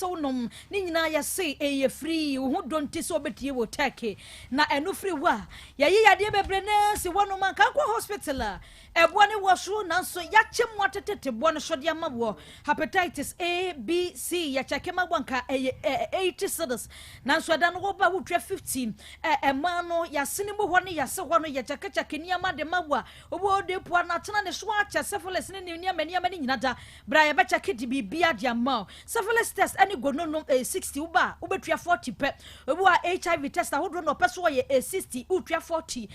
sɛ wonom ne nyinaa yɛse ɛyɛ free. Wo ho dɔ nti sɛ wobɛtie wɔ Turkey na ɛno firi hɔ a, yɛyi yadeɛ bebree naa si hɔnom a nka nkɔ hospital a ɛboɔ ne wɔ soro, nanso yɛakyɛ mu atetete boɔ no so de ama wɔ. Hepatitis A, B, C, yɛkyɛke ma wɔ nka ɛyɛ 80 cedis, nanso ɛda no wɔba wotua 50. Ɛmaa no yɛasene mu hɔ ne yɛase hɔ no, yɛkyɛkekyɛke nneɛma de ma wo a wobɔ de poa no atena ne so akyɛ syphilis ne ne nneɛma nneɛma no nyina da bra yɛbɛkyɛke de biribia de ama wo. Syphilis test ɛne gono no 60, woba a wobɛtua 40 pɛ. Obi wɔ HIV test ahodoɔ na ɔpɛ so ɔyɛ 60, wotua 40.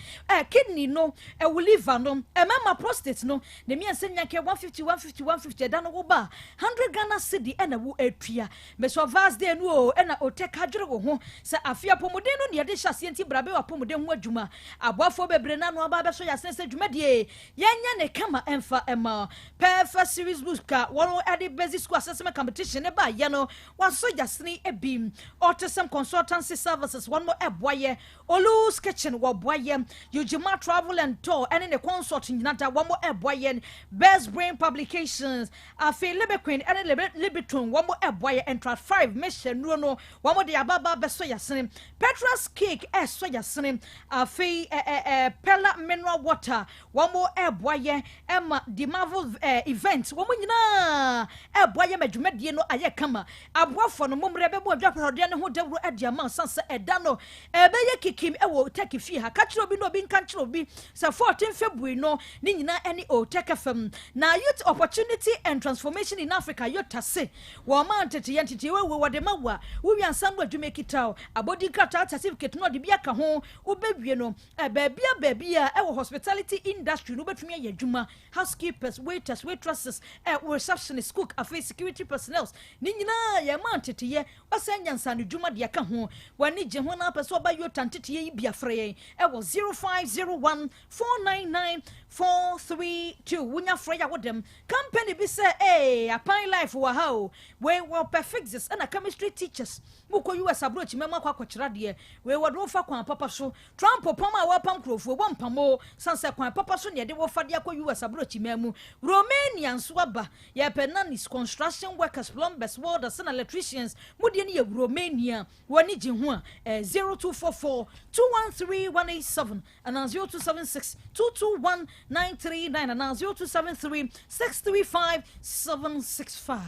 Kidney no, ɛwo liver no, ɛmɛma prostate no ne mmiɛnsa nyanka 150, 150, 150. Ɛda no woba 100 Ghana cedi ɛna wo atua. Mesɔ Vast Day no o, ɛna Otec adwere wo ho sɛ afe apɔmuden no ne yɛde hyɛ aseɛ, nti brabe wɔ apɔmuden ho adwuma. Aboafoɔ bebree na no aba abɛsɔ yɛasene sɛ dwumadie yɛnyɛ ne kama ɛmfa ɛma. Perfect Series book a wɔn ɛde basic school assessment competition ne ba yɛ no, wasɔ yasene bi. Autism Consultancy Services, wɔn mo ɛboa yɛ. Olus Kitchen wɔboa yɛ. Eugema Travel and Tour ɛne ne consort nyina da wɔn mo ɛboa yɛ. Best Brain Publications, afei Libequin ɛne Libiton, wɔn mo ɛboa yɛ. Entrat 5 mehyɛ nuro no, wɔn mo de ababa bɛsɔ yasene. Petras Cake ɛsɔ yasene. Afei ɛ ɛ ɛ Pella Mineral Water, wɔn mo ɛboa yɛ. Ɛma the Marvel Event, wɔn mo nyinaa ɛboa yɛ ma dwumadie no ayɛ kama. Aboafoɔ no, mɔmmerɛ bɛbɔ adwapadeɛ no ho dawuro ɛde ama san sɛ ɛda no ɛbɛyɛ kikim ɛwɔ Otec fie ha. Ka kyerɛ obi na obi nka nkyerɛ obi sɛ 14 February no ne nyinaa ɛne Otec FM na Youth Opportunity and Transformation in Africa, YOTA, se wɔn ma nteteyɛ nteteyɛ wɔ wɔde ma wo a wowi ansa no adwuma ekita o abɔdi nkrataa certificate no ɔde bi aka ho. Wobɛwie no ɛ baabi a baabi a ɛwɔ hospitality industry no, wobɛtumi ayɛ adwuma: housekeepers, waiters, waitresses, receptionist, cook, afei security personnel ne nyinaa yɛ ma nteteyɛ. Wasan nyansa no dwuma deɛ ka ho. W'ani gye ho na apɛ sɛ ɔba YOTA nteteyɛ yi bi, afrɛ yɛn ɛwɔ 0501 499 432. Wonya frɛ yɛ a wodɛm company bi sɛ ee Apan Life wɔ ha o. Wei wɔpɛ physics ɛna chemistry teachers. Mokɔ US aborɔkyi mɛma akɔ akɔkyerɛ adeɛ. Wei wɔde wofa kwan papa so. Trump pam a wɔapam nkurɔfoɔ wɔmpam o, san sɛ kwan papa so ne yɛde wɔfa de akɔ US aborɔkyi ma mu. Romania nso aba, yɛpɛ nannies, construction workers, plumbers, welders and electricians. Modeɛ no yɛ Romania. Wɔne gye ho a 0244 213 187 anaa 0276 221 939 anaa 0273 635 765.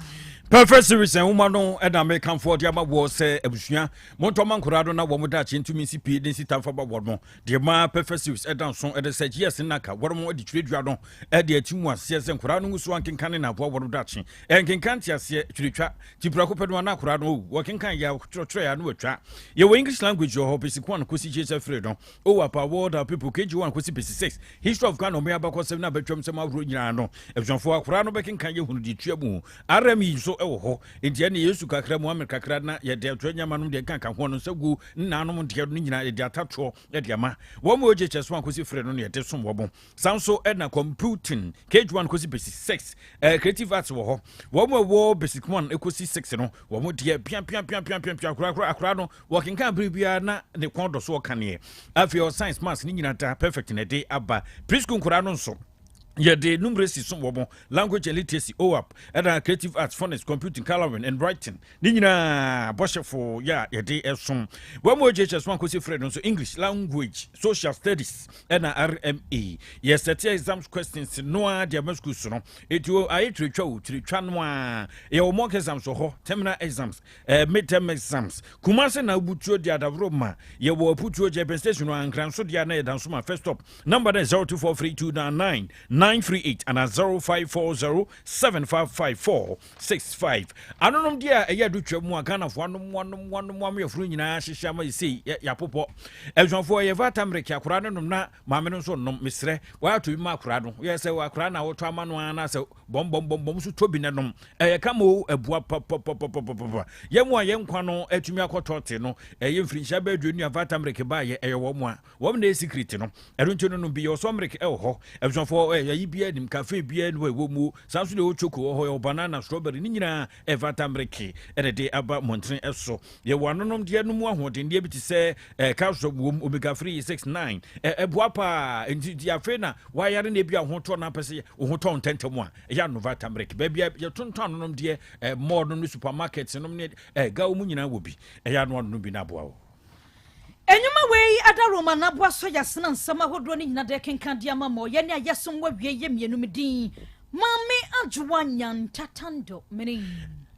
Perfect Series nwoma no ɛna mekamfoɔ de ama wɔ sɛ abusua montɔma nkoraa no na wɔ mo daakye ntumi nsi pii de nsi tamfa ba wɔ no deɛ ma. Perfect Series ɛda nso ɛde sɛ gs naka wɔn mo de twerɛdua no ɛde akyi mu aseɛ sɛ nkoraa no ngu so ankenka ne naboa wɔn daakye ɛnkenka nte aseɛ twerɛtwa ti prɛko pɛ no ana akoraa no o wɔkenkan yɛ twerɛtwerɛ yɛ ano watwa. Yɛwɔ English language wɔ hɔ, basic 1 kɔsi JHS 3 no, ɔwɔ apa World Our People, KG 1 kɔsi basic 6, History of Ghana, ɔmo abakɔsɛm no abɛtwam sɛm ahoroɔ nyinaa no, abusuafoɔ akoraa no bɛkenkan yɛ hunu de tua mu. RME nso ɛwɔ hɔ, nti ɛne Yesu kakra, Muhammed kakra na yɛde atoa nyama nom deɛ nka ho no nsa gu nnanom deɛ no nyinaa yɛde atatoɔ ɛde ama wɔn mu. JHS 1 kɔsi 3 no ne yɛde som wɔ mo. San so ɛna computing, KG 1 kɔsi basic 6, creative arts wɔ hɔ. Wɔn mu ɛwɔ basic 1 ɛkɔsi 6 no, wɔn mu deɛ pia pia pia pia pia pia akora akora akora no wɔkenkan bere biara na ne kɔn dɔ so ɔkaneɛ. Afei ɔ science, maths ne nyinaa da perfect na ɛde aba. Preschool nkora no nso yɛde numeracy so wɔ mo, language and literacy, OAP, ɛna creative arts, phonics, computing, colouring and writing ne nyinaa bɔhyɛfo yɛ a yɛde ɛsom wɔn mu. JHS 1 kɔsi 3 no nso, English language, social studies ɛna RMA. Yɛsɛte exams questions no a de ama school so no ɛti ayɛ twerɛtwa o twerɛtwa no a yɛwɔ mock exams wɔ hɔ, terminal exams, midterm exams. Kumase na abutuo de adaworo ma yɛwɔ aputuo gyɛpɛ station no ankra nso deɛ na yɛda nso ma first stop. Number no 024329 938 ana 0540 7554 65. Anonom deɛ a ɛyɛ adotwa mu a Ghanafoɔ anom anom anom am yɛforo nyinaa hyehyɛ ama yɛsei yɛapopɔ. Abusuafoɔ, yɛfa atammereke akoraa no nom na maame no nso nom. Mesrɛ wɔato bi ma akoraa no yɛ sɛ akoraa na wotɔ ama no ara na sɛ bɔmbɔmbɔmbɔm so tɔ bi ne nom ɛyɛ kama o, ɛboa papapapapapa. Yɛn mu a yɛn nkwa no atumi akɔtɔ te no ɛyɛ mfirinhyia bɛɛ 20 a Vatammereke baayɛ ɛyɛ wɔn mu a wɔn na ɛyɛ secret no. Ɛno nti no bi yɛ ɔsɔ mmereke ɛwɔ hɔ. Abusuafoɔ, ayi biara nim, cafe biara ni hɔ ɛwɔ mu. Saa nso na ɛwɔ choco wɔ hɔ, yɛwɔ banana, strawberry, ne nyinaa ɛvata mmereke ɛna de aba mmɔntene ɛso. Yɛwɔ anonom deɛ no mu ahoɔdendeɛ bi te sɛ calcium wɔ mu, omega 3 6 9, ɛboa paa. Nti nti afei na wayare na ebi a ho tɔ na apɛ sɛ wo ho tɔ ntɛntɛm a, ɛyɛ anovata mmereke. Baabi a yɛtontɔn anonom deɛ, mall no ne supermarket nom ne gawo mu nyinaa wɔ bi. Ɛyɛ ano anonom bi na aboa wo. Enyuma wei ada Roma n'aboa so yɛasena nsɛm ahodoɔ no nyina de kenka de ama ma ɔyɛ ne a yɛsom wawie yɛ mmienu. Me din Maame Adwoa Nyantatando mene.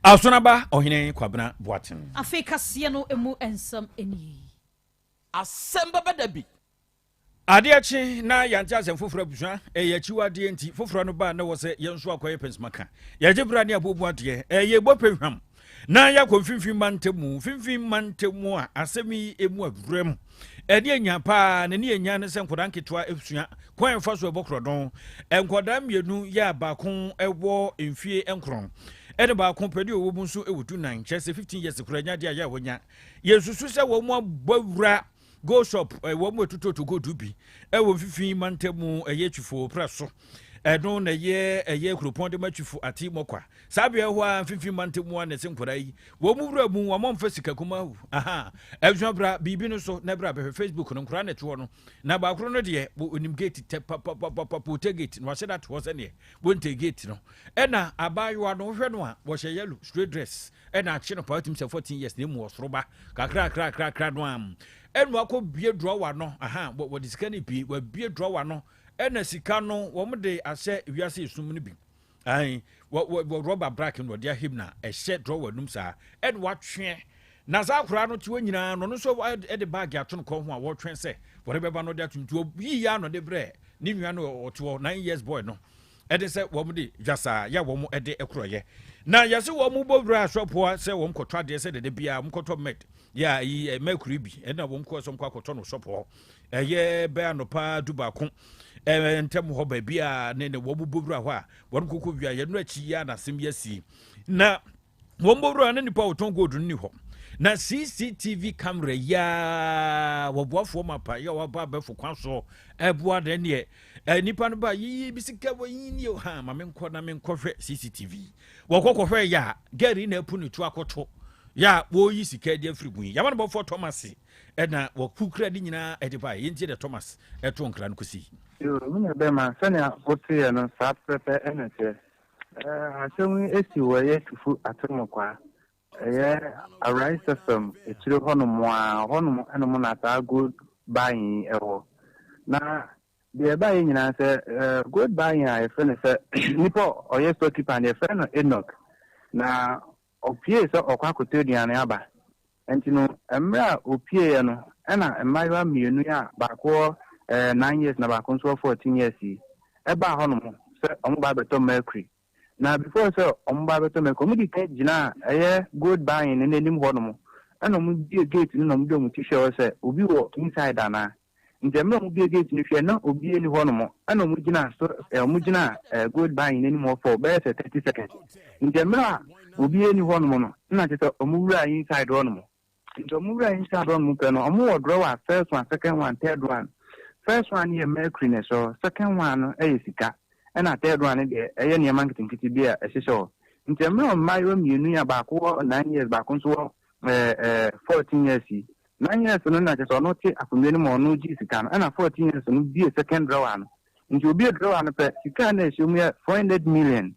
Asonaba Ɔhene Kwabena Boaten. Afei kaseɛ no emu nsɛm nie. Asɛm bɛbɛ da bi. Adeɛ kye na yɛante asɛm foforɔ. Abusua, ɛyɛ akyiwadeɛ nti foforɔ no baa na wɔ sɛ yɛn nso akɔyɛ pɛnsima yɛgye bra ne abobu adeɛ. Ɛyɛ bɔ pɛ hwam na yɛakɔ mfimfini mantam, mfimfini mantam a asɛm yi emu awura mu. Ɛne anya paa na ne anya ne sɛ nkwadaa nketewa esua kwan ɛfa so ɛbɔ korɔdɔn. Nkwadaa mmienu yɛ a baako ɛwɔ mfie 9 ɛne baako pɛde ɔwɔ mu nso ɛwɔ 14, kyerɛ sɛ 15 years kora nya deɛ a yɛ a wɔnya. Yɛsusu sɛ wɔn mu abɔ wura gold shop, wɔn mu atutoto gold bi ɛwɔ mfimfini mantam mu, ɛyɛ Twifo pra so. Ɛno na ɛyɛ kuropɔn de ma Twifo Ati Mɔkwa saa bea hɔ a mfimfini mantam mu a na ɛsɛ nkwadaa yi wɔn mu wura mu wɔn mfa sika kuma awu aha. Ɛsua bra biribi no so na bra bɛhwɛ Facebook no. Nkwadaa na ɛte hɔ no na baako no deɛ onim gate tɛ papapapapa, ɔtɛ gate na wahyɛ da to hɔ sɛneɛ wɔntɛ gate no. Ɛna abaayewa no, wohwɛ no a, wɔhyɛ yellow straight dress ɛna akye no paa tim sɛ 14 years na emu wɔ soro ba kakra kakra kakra no am. Ɛna wakɔ bie drawer no aha, wɔde sika no pie, wɔabie drawer no ɛna sika no wɔn de ahyɛ wiase esum no bi ayi wɔ wɔ rɔba black no wɔde ahim na ɛhyɛ drawer num saa. Ɛna watwe na saa akwaraa no te hɔ nyinaa no, ɔno nso ɛde baagi ato no kɔn ho a wɔretwɛn sɛ wɔde bɛba no de ato. Nti oyi ya no de brɛ ne nua no ɔte hɔ, 9 years boy no, ɛde sɛ wɔn de dwasaa yɛ wɔn ɛde ɛkorɔyɛ na yɛsɛ wɔn bɔ wura asɔpoa sɛ wɔn kɔtɔ adeɛ sɛ dede bia wɔn kɔtɔ med yɛ ayi mercury bi. Ɛna wɔn kɔ sɛ wɔn kɔ akɔtɔ no sɔpoɔ. Ɛyɛ bɛyɛ anɔpa 11 ntɛm hɔ baabi a ne wɔn bɔ wura hɔ a wɔn kɔkɔ wia yɛn no akyi yɛ anasɛm yɛ si na wɔn bɔ wura ne nipa a wɔtɔn gold no ni hɔ na CCTV camera yaa wɔboafoɔ ma pa yɛ wɔaba abɛfo kwan so ɛboa dɛ neɛ nipa no ba yiyi bi sika wɔ yi nie ha ma menkɔ na menkɔhwɛ CCTV. Wɔkɔ kɔhwɛ yɛ a gɛri na apu ne tu akɔto yɛ a wɔreyi sika de afiri mu yi. Yamma no bɔfoɔ Thomas ɛna wɔkukura de nyinaa ɛde ba. Yɛntie dɛ Thomas ɛto nkra no kɔsi. Yo, me nua bɛrima, sɛnea woteɛ no saa pɛpɛ ɛna kyerɛ. Asɛm yi esi wɔ ɛyɛ Tufu Atemokwaa. Ɛyɛ Arise FM akyire hɔnom a hɔnom ɛnom na saa gold buying yi ɛwɔ. Na deɛ ɛbaeɛ nyinaa sɛ gold buying a yɛfrɛ no sɛ nipa a ɔyɛ storekeeper no, yɛfrɛ no Enoch. Na ɔpue sɛ ɔkɔ akɔtɔ aduane aba. Nti no mmerɛ a opieeɛ no, ɛna mmaayewa mmienu yi a baako wɔ 9 years na baako nso wɔ 14 years yi ɛbaa hɔnom sɛ ɔmo ba abɛtɔ mercury. Na before sɛ ɔmo ba abɛtɔ mercury, ɔmo di kan gyina a ɛyɛ gold buying no n'anim hɔnom, ɛna ɔmo bie gate no na ɔmo de ɔmo ti hwɛ hɔ sɛ obi wɔ inside anaa. Nti mmerɛ ɔmo bie gate no hwɛ na obi ani hɔnom, ɛna ɔmo gyina so ɔmo gyina gold buying n'anim hɔ for bɛyɛ sɛ 30 seconds. Nti mmerɛ a obi ani hɔnom no, ɛna kyerɛ sɛ ɔmo wura inside hɔnom. Nti ɔmo wura inside hɔnom pɛ no, ɔmo wɔ drawer, first one, second one, third one. First one yɛ mercury na ɛsɔ, second one no ɛyɛ sika, ɛna third one no deɛ ɛyɛ nneɛma nketenkete bi a ɛhyehyɛ hɔ. Nti mmerɛ mmaayewa mmienu yi a baako wɔ 9 years, baako nso wɔ ɛɛ ɛɛ 14 years yi, 9 years no na kyerɛ sɛ ɔno te akonnwa no mu a ɔno gye sika no, ɛna 14 years no bie second drawer no. Nti obie drawer no pɛ, sika no a ɛhyɛ mu yɛ 400 million.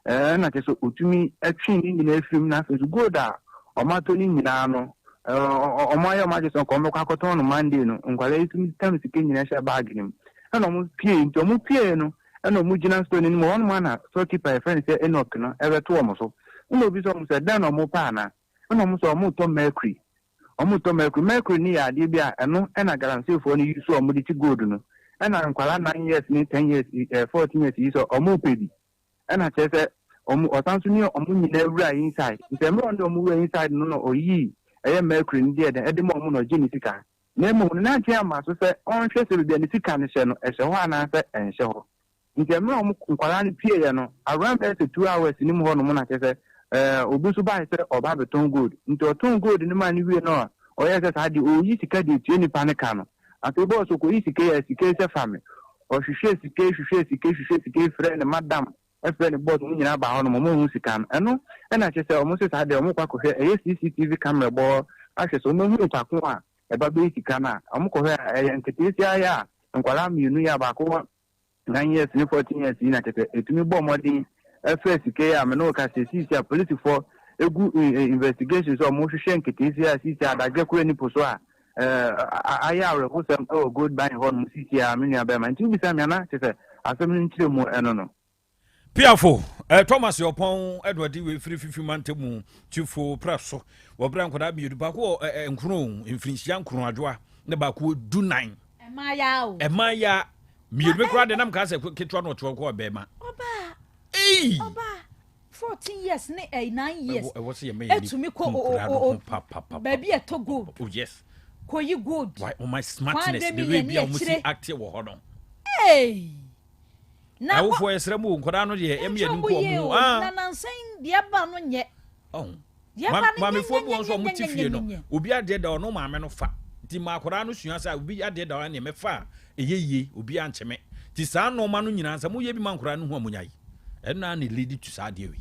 Ɛna kyerɛ sɛ otumi ɛtwe ne nyinaa efiri mu. Na afei nso gold a ɔmo atɔ ne nyinaa no, ɔmo ayɛ ɔmo agye sɛ nka ɔmo bɛkɔ akɔtɔn no Monday no, nkwadaa yi tumi tam sika nyinaa hyɛ baagi no mu ɛna ɔmo pie. Nti ɔmo pie no, ɛna ɔmo gyina store no anim hɔnom ana storekeeper yɛfrɛ no sɛ Enoch no ɛbɛto ɔmo so, ɛna obi sɛ ɔmo sɛ dɛn na ɔmo pɛ ana, ɛna ɔmo sɛ ɔmo tɔ mercury, ɔmo tɔ mercury. Mercury ne yɛ adeɛ bi a ɛno ɛna galamseyfoɔ no yi so a ɔmo de ti gold no, ɛna nkwadaa 9 years ne 10 years, 14 years yi sɛ ɔmo pɛ bi. Ɛna kyerɛ sɛ ɔmo ɔsan so ne ɔmo nyinaa wura inside. Nti mmerɛ ɔno de ɔmo wura inside no na ɔyii ɛyɛ mercury no deɛ dɛn ɛde ma ɔmo na ɔgye ne sika. Na mmom no n'ankyɛn ama so sɛ ɔnhwɛ sɛ baabi a ne sika no hyɛ no ɛhyɛ hɔ anaasɛ ɛnhyɛ hɔ. Nti mmerɛ ɔmo nkwadaa no pieeɛ no, around bɛyɛ sɛ 2 hours ne mu hɔ nom na kyerɛ sɛ obi nso baa sɛ ɔba abɛtɔn gold. Nti ɔtɔn gold no ma no wie no a ɔyɛ sɛ saa deɛ ɔyi sika deɛ etua nipa ne ka no. Afei bɔɔso kɔyi sika yɛ sika yi sɛ fa me. Ɔhwehwɛɛ sika yi, hwehwɛɛ sika yi, hwehwɛɛ sika yi frɛɛ ne madam, frɛɛ ne boss, wɔn nyinaa baa hɔnom, wɔanhu sika no. Ɛno na kyerɛ sɛ wɔn se saa deɛ wɔrekɔ akɔhwɛ, ɛyɛ CCTV camera bɔ hɔ ahwɛ sɛ wɔbɛhu nipa ko a ɛba bɛyi sika no a. Wɔkɔhwɛ a, ɛyɛ nketeesia yi a nkwadaa mmienu yi a baako wɔ 9 years ne 14 years yi na kyerɛ sɛ ɛtumi bɔ mmɔden frɛ sika yi a me ne wo ka sɛ seesei a polisifoɔ gu investigation sɛ wɔhwehwɛ nketeesia a seesei adagyeɛ koraa nni po so a ayɛ awerɛhosɛm wɔ gold buying hɔ nom seesei a me nua bɛrima nti wobisa me ana kyerɛ sɛ asɛm no nkyerɛ mu ɛno no. Piafo, Thomas Ɔpɔn ɛna ɔde wei firi Fifi mantamu Tifo pra so wɔ berɛ a nkwadaa mmienu baako wɔ nkron mfirinhyia nkron adwoa ne baako wɔ 14. Ɛmaa ya o. Ɛmaa ya mmienu me koraa de nam kaa sɛ ketewa na ɔtoɔ kɔ ɔbɛɛma. Ɔbaa. Ei. Ɔbaa 14 years ne 9 years. Ɛwɔ sɛ yɛmɛ yɛ ni kɔ o o baabi ɛtɔ gold. Oh yes. Kɔ yi gold. Why oh my smartness the way bi a wɔn si act wɔ hɔ no. Hey. Na awofoɔ yɛsrɛ mu o nkwadaa no deɛ ɛmu yɛ no nko ɔmo ho. Ah. Na nansan deɛ ba no nyɛ. Oh. Maamefoɔ bi wɔn nso wɔn te fie no obi adeɛ da ɔno maame no fa nti ma akwadaa no sua sɛ obi adeɛ da ɔno neɛ mɛfa a ɛyɛ yie obi ankyɛ me nti saa nneɛma no nyinaa sɛ moyɛ bi ma nkwadaa no ho a monyae ɛno na ne lead to saa adeɛ wei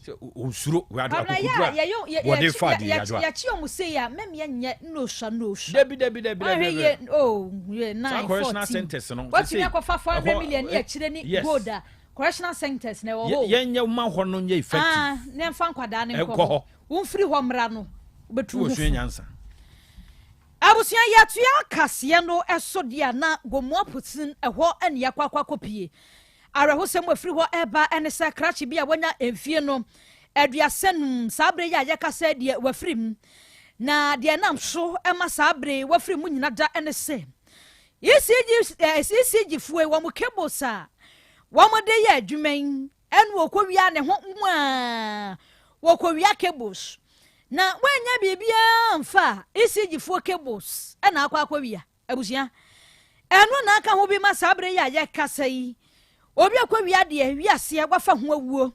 sɛ onsuro akokoduro a wɔde fa adeɛ adwoa yɛkye ɔmo sei a mɛmeɛ nyɛ nosua nosua. Dabi, dabi, dabi, dabi. Yɛ oh yɛ 9 saa correctional 14 centers no watumi akɔfa 400 million ne akyire ne gold a, correctional centers na ɛwɔ hɔ. Yɛnyɛ ma hɔ no nyɛ effective. Ah, ne mfa nkwadaa ne nkɔ hɔ womfiri hɔ mmra no wobɛtu ho fo nyansa. Abusua, yɛatoa kaseɛ no ɛso deɛ na Gomoa Putin ɛhɔ ɛne yɛakɔ akɔ akɔpie. Awerɛhosɛm afiri hɔ ɛba ɛne sɛ krakye bi a wanya mfie no 35 saa bere yi a yɛka sɛ deɛ wafiri mu na deɛ nam so ɛma saa bere wafiri mu nyina da ɛne sɛ ECG ECG foɔ wɔn cables a wɔn de yɛ adwuma yi ɛna wɔkɔwia ne ho nwaa, wɔkɔwia cables na wɔanya biribiara mfa a ECG foɔ cables ɛna akɔ akɔwia. Abusua, ɛno na aka ho bi ma saa bere yi a yɛkasa yi obi akɔwia deɛ wiaseɛ wafa ho awuo.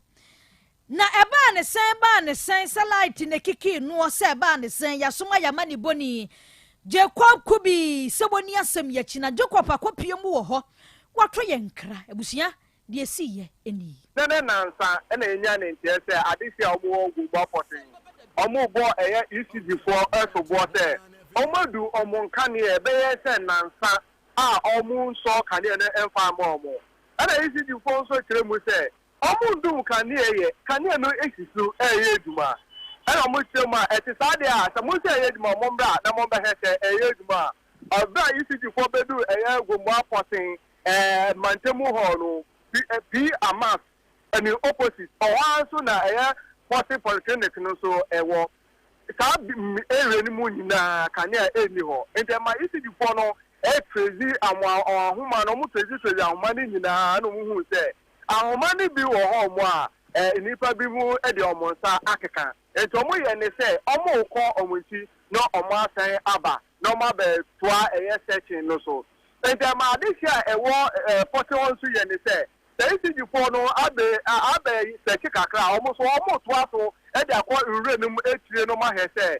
Na ɛbaa ne sɛn, baa ne sɛn sɛ light ne kiki noɔ sɛ ɛbaa ne sɛn yɛasoma yɛama ne bɔni Jacob Kubi sɛ wɔni asɛm yɛkyi na Jacob akɔpie mu wɔ hɔ wato yɛ nkra. Abusua, deɛ ɛsiiɛ ɛni. Sɛnɛ nansa ɛna enya ne nteɛ sɛ adehye a wɔwɔ Gomoa Pɔten wɔn bɔ ɛyɛ ECG foɔ ɛsoboɔ sɛ wɔn adu wɔn nkanea ɛbɛyɛ sɛ nansa a wɔn nsɔ kanea no ɛmfa ama wɔn. Ɛna ECG foɔ nso kyerɛ mu sɛ wɔn ndum kanea, yɛ kanea no esi so ɛyɛ adwuma. Ɛna wɔn kyerɛ mu a ɛte saa deɛ a sɛ mo sɛ ɛyɛ adwuma, wɔn mmra na wɔn bɛhwɛ sɛ ɛyɛ adwuma a. Ɔbɛrɛ a ECG foɔ bɛdu ɛyɛ Gomoa Pɔten mantamu hɔ no, P Amas ɛne opposite ɔhɔ ara nso na ɛyɛ Pɔten Polyclinic no nso ɛwɔ saa area no mu nyinaa, kanea ɛnni hɔ. Nti ɛma ECG foɔ no ɛtrace ahoma no, ɔmo trace trace ahoma no nyinaa na ɔmo hu sɛ ahoma no bi wɔ hɔ ɔmo a nnipa bi mu de ɔmo nsa akeka. Nti ɔmo yɛ ne sɛ ɔmo kɔ ɔmo akyi na ɔmo asan aba na ɔmo abɛtoa ɛyɛ searching no so. Nti ɛma adehye a ɛwɔ Pɔte hɔ nso yɛ ne sɛ sɛ ECG foɔ no abɛ abɛ search kakra a, ɔmo nso ɔmo toa so ɛde akɔ nwura no mu akyire no ma hwɛ sɛ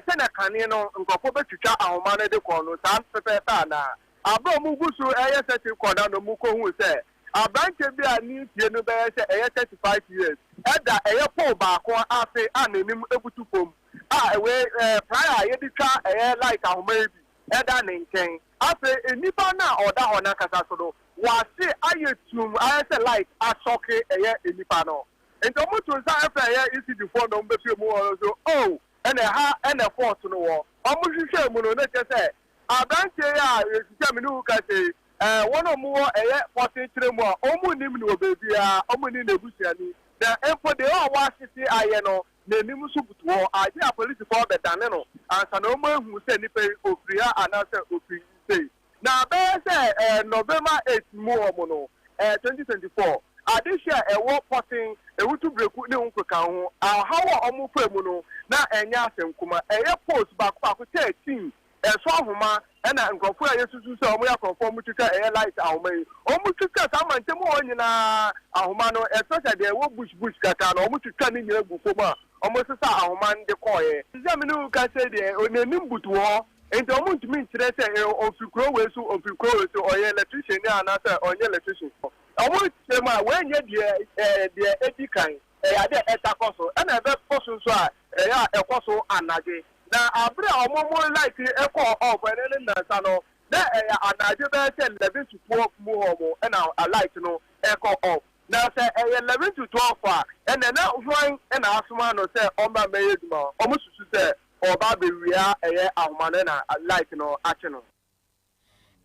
sɛnɛ kane no nkurɔfoɔ bɛtwitwa ahoma no de kɔ no saa pɛpɛɛpɛ anaa. Abere a ɔmo gu so ɛyɛ searching kɔ na ɔmo kɔhu sɛ aberanteɛ bi a ne fie no bɛyɛ sɛ ɛyɛ 35 years ɛda ɛyɛ pole baako ase a n'anim ebutu fam a ɛwɛ plier a yɛde twa ɛyɛ light ahoma yi bi ɛda ne nkyɛn. Afei nnipa no a ɔda hɔ n'ankasa so no wase ayɛ tum ayɛ sɛ light ashock ɛyɛ nnipa no. Nti ɔmo to nsa ɛfɛ ɛyɛ ECG foɔ na ɔmo bɛpie mu hɔ no so oh ɛna ɛha ɛna fault no wɔ. Ɔmo hwehwɛ mu no ne kyɛ sɛ aberanteɛ yi a yɛsisi a mene wo ka sɛ wɔn a ɔmo wɔ ɛyɛ Pɔten kyerɛ mu a ɔmo nim no wɔ beebiara, ɔmo nim n'ebusuani na mpo deɛ a wɔasese ayɛ no n'anim nso butu hɔ agye apolisifoɔ bɛdane no ansa na ɔmo ehu sɛ nipa yi ofiri ha anaasɛ ofiri sei. Na bɛyɛ sɛ November 8 mu hɔ mo no 2024 adehye a ɛwɔ Pɔten Ewutu Breku ne ho nkeka ho ɔhaw a ɔmo fɛ mu no na ɛnyɛ asɛm kuma. Ɛyɛ post baako baako 13 ɛso ahoma ɛna nkurɔfoɔ a yɛsusu sɛ ɔmo yɛ akorɔfoɔ ɔmo twitwa ɛyɛ light ahoma yi. Ɔmo twitwa saa mantam hɔ nyinaa ahoma no, especially deɛ ɛwɔ bush bush kakra no, ɔmo twitwa ne nyinaa gu fam a ɔmo sesa ahoma no de kɔɔɛ. Sɛ mi ne wo ka sɛ deɛ n'anim butu hɔ. Enti wɔntumi nkyerɛ sɛ ɔfiri kuro wei so, ɔfiri kuro wei so, ɔyɛ electrician ni anaasɛ ɔnyɛ electrician. Wɔkyerɛ mu a, wei nyɛ deɛ deɛ ɛdi kan. Ɛyɛ adeɛ a ɛta kɔ so. Ɛna ɛbɛkɔ so nso a, ɛyɛ a ɛkɔ so anadwo. Na bere a wɔn mo light kɔɔ off ɛno ne nnansa no, na ɛyɛ anadwo bɛyɛ sɛ 11 to 12 mu hɔ mo ɛna light no ɛkɔ off. Na sɛ ɛyɛ 11 to 12 a, ɛnɛ na hwan na asoma no sɛ ɔmmra mmɛyɛ adwuma? Wɔn susu sɛ ɔreba abɛwia ɛyɛ ahoma no na light no akye no.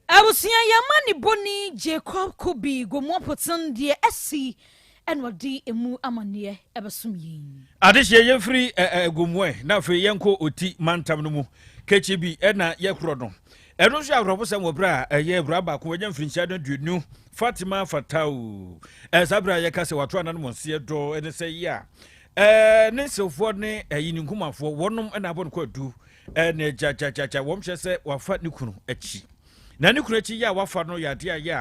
Abusua yi amanebɔni Jacob Kobi Gomoa-Potseng deɛ asi ɛna ɔde emu amaneɛ ɛbɛsom yɛn. Adehyeɛ yɛmfiri Gomoɛ na afei yɛnkɔ Oti mantam no mu Kekye bi ɛna yɛkorɔ no. Ɛno nso yɛ awerɛhosɛm wɔ berɛ a ɛyɛ awuraa baako wanya mfirinhyia no 20 Fatima Fatau. Saa berɛ a yɛka sɛ wato ananom nseɛ dɔ ɛne sɛ yɛ a ne nsewfoɔ ne ɛyi ne nkumafoɔ wɔnom ɛna abɔ no kɔ adu ɛne gyagyagyaga wɔn kyerɛ sɛ wafa ne kunu akyi. Na ne kunu akyi yɛ a wafa no yɛ adeɛ a yɛ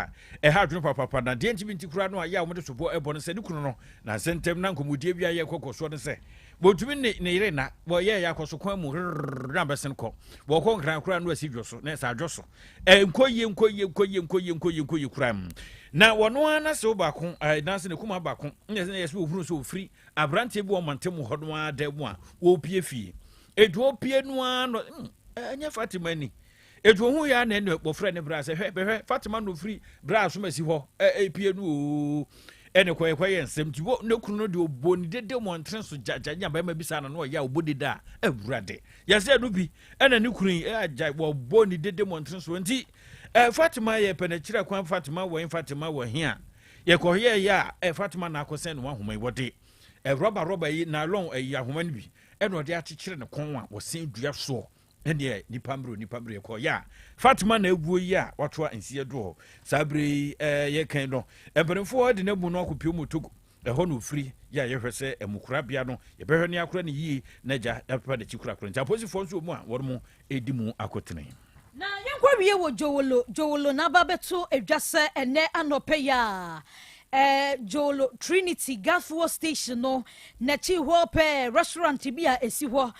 a ɛha adwene papapa na deɛ ntimi nti koraa no a yɛ a wɔde soboɔ ɛbɔ no sɛ ne kunu no na nsɛntɛm na nkɔmmɔdie bi a yɛ kɔkɔ soɔ no sɛ wɔntumi ne ne yere na wɔyɛ yɛ akɔ so kwan mu rrrr na bɛsen kɔ wɔkɔ nkran koraa no asi dwo so na ɛsɛ adwo so nkɔ yie nkɔ yie nkɔ yie nkɔ yie nkɔ yie nkɔ yie koraa mu na wɔno ara na sew baako ɛɛ na ne kuma baako na ɛsɛ na yɛ sɛ wɔhunu sɛ wɔfiri aberanteɛ bi wɔ mantam hɔ no ara dan mu a wɔrepie fie edu opie no ara no ɛnyɛ Fatima ni Etu ohun yɛ a na ɛna wɔfrɛ ne bra sɛ hwɛ bɛhwɛ Fatima na ofiri bra asomasi hɔ ɛ epie no oo ɛna kɔyɛ kɔyɛ nsɛm nti wɔ ne kunu no de ɔbɔ ne dede mmɔntene so gyagya nya bɛrima bi saa na no ɔyɛ a ɔbɔ dede a awurade yɛsɛ ɛno bi ɛna ne kunu yi agya wɔbɔ ne dede mmɔntene so nti ɛ Fatima yɛ pɛ n'akyiri kwan Fatima wɔ Fatima wɔ he a yɛkɔyɛ yɛ a ɛ Fatima na akɔsɛn ne ho ahoma yi wɔde ɛ rɔba rɔba yi nylon ɛyi ahoma no bi ɛna ɔde akyekyere ne kɔn a wɔsɛn dua soɔ Ɛndeɛ nipa mmerɛ nipa mmerɛ kɔ yɛ a Fatima na aguo yi a watoa nsiɛ doɔ saa berɛ yi ɛɛ yɛkan no mpanimfoɔ de n'amu no akɔpie mu Togo ɛhɔ na ofiri yɛ a yɛhwɛ sɛ ɛmukorabea no yɛbɛhwɛ ne akora ne yie na agya yɛapepa n'akyi korakora nti apolisifoɔ nso wɔ mu a wɔn mo ɛdi mu akotene. Na yɛnkɔ wie wɔ Jowolo, Jowolo na aba abɛto dwa sɛ ɛnnɛ anɔpa yi a Jowolo Trinity Gas Fuel Station no n'akyi hɔ pɛɛ restaurant bi a ɛsi hɔ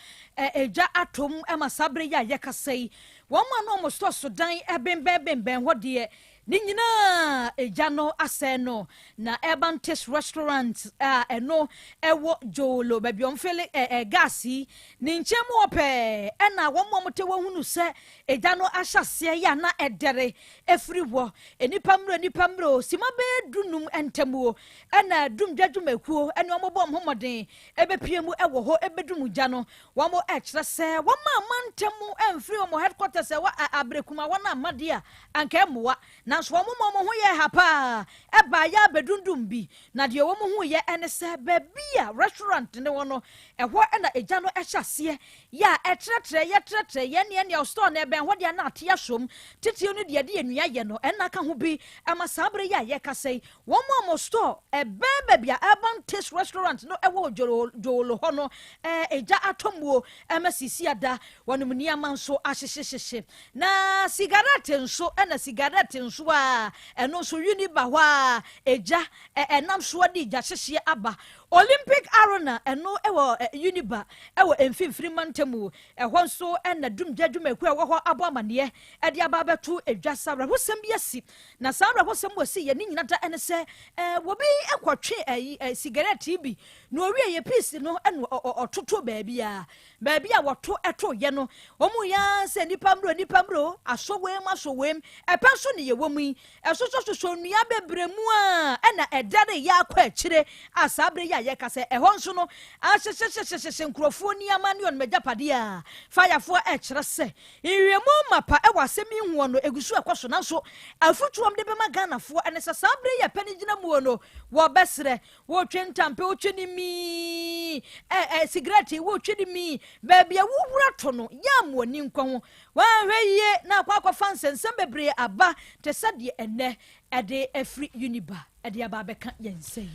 egya atom ma saa berɛ yi a yɛkasa yi wɔn a na wɔn stores dan benbɛn benbɛn hɔ deɛ ne nyinaa egya no asɛe no. Na Urban Taste Restaurant a ɛno ɛwɔ Jowolo baabi a wɔmfele gas yi ne nkyɛn mu hɔ pɛɛ ɛna wɔn a wɔte hɔ hunu sɛ egya no ahyɛ aseɛ yɛ a na ɛdɛre efiri hɔ. Nnipa mmerɛ nnipa mmerɛ o sima bɛyɛ 15 ntam o ɛna dumdwa dwumakuo ɛne wɔn bɔ wɔn ho mmɔden ɛbɛpie mu ɛwɔ hɔ ɛbɛdum gya no. Wɔn ɛkyerɛ sɛ wɔn a mantam mu ɛmfiri wɔn headquarters ɛwɔ Aberekuma hɔ no amma deɛ a anka ɛmmoa, nanso wɔn ma wɔn ho yɛ ha paa ɛbaa yɛ abɛdundum bi. Na deɛ wɔn ho yɛ ɛne sɛ baabi a restaurant ne wɔ no ɛhɔ ɛna egya no ɛhyɛ aseɛ yɛ a ɛtrɛtrɛ yɛtrɛtrɛ yɛn ne ɛnea store no ɛbɛn hɔ deɛ na ate asom titiri no deɛ de nnua yɛ no ɛna aka ho bi ɛma saa bere yɛ a yɛkasa yi wɔn a wɔn store ɛbɛn baabi a Urban Taste Restaurant no ɛwɔ Jowolo hɔ no egya atɔ muo ɛma sisi ada wɔn nneɛma nso ahyehyɛhyehyɛ. Na sigaret nso ɛna sigaret nso a ɛno nso wini ba hɔ a egya ɛnam soɔ de gya hyehyeɛ aba Olympic Arena ɛno ɛwɔ Uniba ɛwɔ mfimfini mantam ɛhɔ nso ɛna dumgya dwumakuo a ɛwɔ hɔ abɔ amaneɛ ɛde aba abɛto edwa sa awerɛhosɛm bi asi. Na saa awerɛhosɛm wɔ si yɛ ne nyina da ɛne sɛ wɔbi ɛkɔtwe ɛyi sigaret bi na owie yɛ piece no ɛna ɔtoto baabi a baabi a wɔto ɛto yɛ no wɔn yɛ sɛ nipa mmerɛ nipa mmerɛ asɔ wɛm asɔ wɛm ɛpɛ nso ne yɛ wɔ mu yi ɛsosɔsosɔ nnua bebree mu a ɛna ɛdare yɛ akɔ akyire a saa bere yi a yɛka sɛ ɛhɔ nso no ahyehyɛhyehyɛhyehyɛ nkurɔfoɔ nneɛma ne ɔnom agyapadeɛ a fayafoɔ ɛkyerɛ sɛ nwiemu mapa ɛwɔ asɛm yi ho no egu so ɛkɔ so. Nanso afutuom de bɛma Ghanafoɔ ɛne sɛ saa bere yi yɛ pɛ ne gyina mu no wɔbɛsrɛ wɔtwe ntampe wotwe ne mii ɛ sigaret wotwe ne mii baabi a wohura to no yɛ amoani nkɔ ho wɔahwɛ yie na akɔ akɔfa nsɛnsɛm bebree aba te sɛ deɛ ɛnɛ ɛde afiri Uniba ɛde aba abɛka yɛn nsa yi.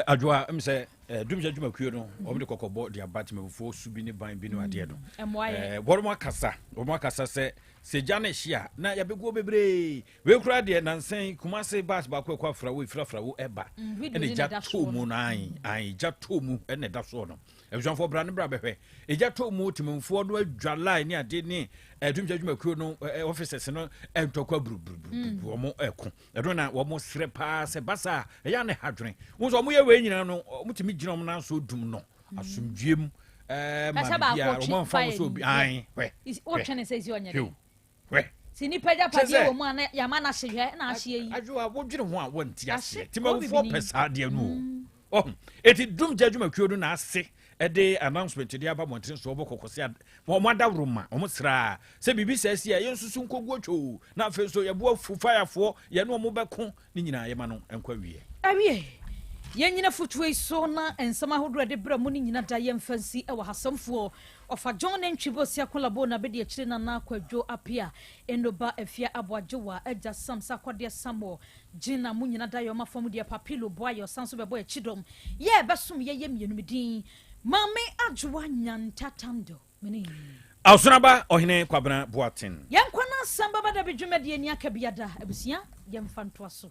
Adwoa m sɛ Dumgya adwumakuo no, wɔn de kɔkɔbɔ de aba temamufoɔ su bi ne ban bi no adeɛ no. Ɛmmoa yɛn. Wɔn akasa sɛ gya no hye a na yɛbɛguo bebree. Wei koraa deɛ nansa yi Kumase bus baako ɛkɔ Afrawo, ɛfiri Afrawo ɛba Video ɛna ne gya na ɛda tɔɔ soɔ mu no. no, ae, gya tɔɔ mu ɛna ɛda soɔ no. Abusuafoɔ, bra ne bra bɛhwɛ. Egya tɔɔ mu, temamufoɔ no adwa line ne ade ne dumgya adwumakuo no officers no ntɔkwa buruburuburu wɔn ɛko. Ɛno na wɔn srɛ paa sɛ basa a ɛyɛ ne ha dwene. Wɔn nso wɔn yɛ wei nyinaa no, wɔn tumi gyina wɔn nan so dum no asomdwie mu ma Kasa baako biribiara twe wɔn amfa fire wɔn so obi ni. ae hwɛ. Wotwe ne sɛ si ɔnyɛ Hwɛ dɛ. hwɛ. Si nipa gya Kyɛ padeɛ sɛ- wɔ mu a na yɛama no ahye, hwɛ na ahye yi. Adwoa, wodwene ho a wɔnte aseɛ. Ahye, Timamufoɔ kɔ pɛ saa adeɛ no o. Ɔho eti dumgya adwumakuo no na ase ɛde announcement de aba mmɔnten so, wɔbɔ kɔkɔ sɛ wɔn adaworo ma wɔn sraa sɛ biribi saa si a, yɛn nso so nkɔgu otwo, na afei nso yɛboa fu firefoɔ, yɛne wɔn bɛko ne nyinaa yɛma no nkɔ awie. Awie, yɛnyina fotuo yi so na nsɛm ahodoɔ a ɛde brɛ mu no nyina da yɛmfa nsi ɛwɔ hasɛmfoɔ ɔfa John ne Ntwibo Siakolabo na bɛdi akyire, Nana Kwadwo Apia, Enoba Afia Aboagyewa, Agya Sam Sakɔdeɛ, Samuel Gyina, mo nyina da yɛ ɔma fam deɛ Papilo boa yɛ, ɔsan so bɛbɔ akyidɔm yɛ ɛbɛsom yɛyɛ mmienu. Me din Maame Adwoa Nyantatando mene. Awosonaba Ɔhene Kwabena Boaten. Yɛnkɔ no asɛm bɛba da bi dwumadie ni aka biada. Abusua, yɛmfa ntoa so.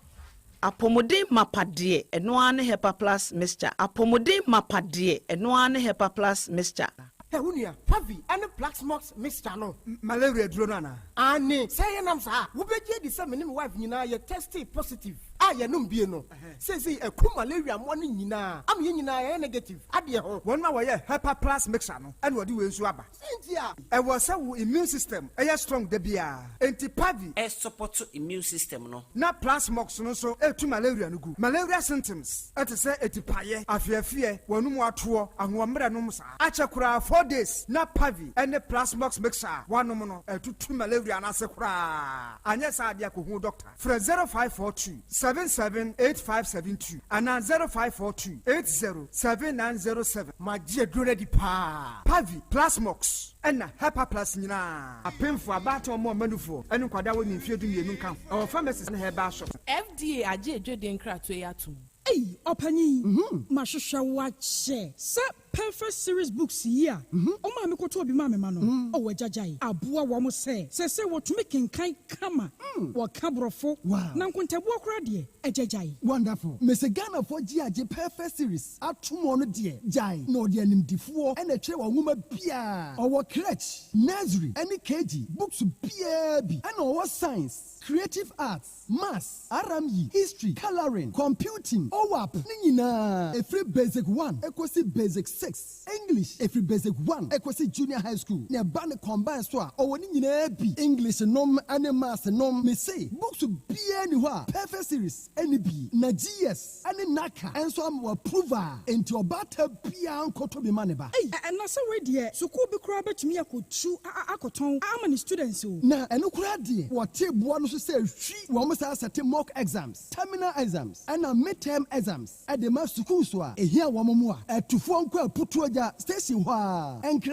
Apɔmuden mapa deɛ, ɛno ara ne Hepa Plus Mixture. Apɔmuden mapa deɛ, ɛno ara ne Hepa Plus Mixture. Ɛ wo nua, Pavi ɛne Plasmox mixture no. Malaria duro no anaa? Ane sɛ yɛnam saa, wobɛgye adi sɛ me ne me wife nyinaa yɛ tested positive a yɛnom bie no, seesei ɛku malaria mmoa no nyinaa ama yɛn nyinaa yɛyɛ negative adeɛ ho. Wɔn a wɔyɛ Hepa Plus Mixture no ɛna wɔde wei nso aba. Sɛ nti a ɛwɔ sɛ wo immune system ɛyɛ strong da biara, enti Pavi ɛsupport immune system no. Na Plasmox no nso ɛtu malaria no gu. Malaria symptoms ɛte sɛ etipaeɛ, afeafeɛ, wɔnum atoɔ, ahoɔmmerɛ nom saa akyɛ koraa 4 days na Pavi ɛne Plasmox mixture a wanom no ɛtutu malaria no ase koraa. Anyɛ saa adeɛ, akɔhu doctor. Frɛ 0542 778572 anaa 0542 807907. Magye aduro no adi paa. Pavi, Plasmox ɛna Hepa Plus nyinaa, apemfo, abaatan, ɔmo ɔmanufoɔ ɛne nkwadaa wɔ ne mfeɛ 12 nka ho. Ɛwɔ pharmacies ne herbal shop. FDA agye edwodie nkratoɔ yi atom. Ei, ɔpanyin, mahwehwɛ wo akyɛ sɛ Perfect Series books yi a ɔma me kɔtɔ bi ma me ma no. Ɔwɔ agyagyae aboa wɔn sɛ wɔtumi kenkan kama, wɔka borɔfo na nkontabuo koraa deɛ, agyagyae. Wonderful. Mese Ghanafoɔ gye agye Perfect Series atom. Ɔno deɛ gyae na ɔde animdifoɔ ɛna ɛtwerɛ wɔ nwoma biaa. Ɔwɔ crèche, nursery ɛne KG books biaa bi, ɛna ɔwɔ science, creative arts, maths, RME, history, colouring, computing, OWAP ne nyinaa, ɛfiri basic 1 ɛkɔsi basic 6, English ɛfiri basic 1 ɛkɔsi junior high school, na ɛba ne combine so a, ɔwɔ ne nyinaa bi, English nom ɛne maths nom. Mese books biaa ni hɔ a Perfect Series ɛne bi, na GS ɛne NaCCA ɛnso ama wɔ approve a, enti ɔbaata biaa nkɔtɔ bi ma ne ba. Ei, ɛna sɛ wei deɛ, sukuu bi koraa bɛtumi akɔtu akɔtɔn ama ne students o. Na ɛno koraa deɛ, wɔte boa no so sɛ hwi wɔn saa sɛte mock exams, terminal exams ɛna midterm exams ɛde ma sukuu so a ehia wɔn mu a ɛtufoɔ nkɔ Aputuogya station hɔ a ɛnkra.